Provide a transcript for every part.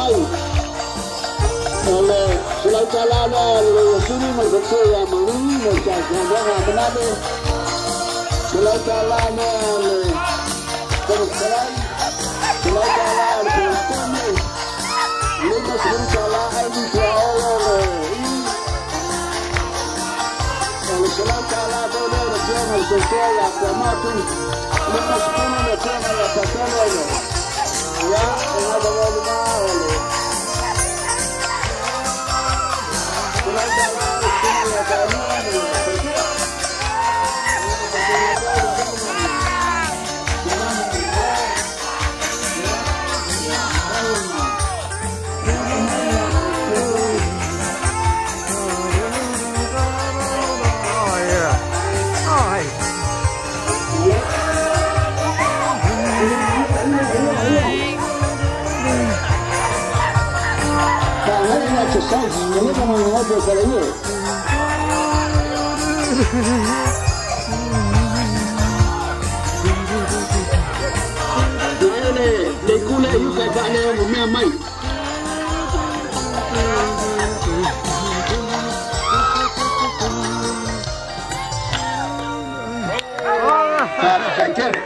mai. O le $100 lea le Suni ma le faletua ia Malu mo le tausiaga Manave. $100 lea le Fofoga Fetalai. $100 le Peresetene. $50 Ivy Tuaolo le i. O le $100 foi lea le afioga i le faletua ia Fuamatu. 50 le afioga ia Patele le. Ia, e gafa foi lena o le $100 le susuga ia Taulua ma le faletua. Oh, yeah. Oh, hey. Exercise, ua leva ona gafa faleie. Ele le kule yuka e whaale o mea mai. Faafetai tele.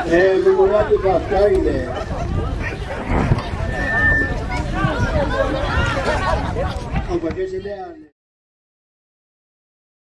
E momoli atu faafetai le o pakesi lea.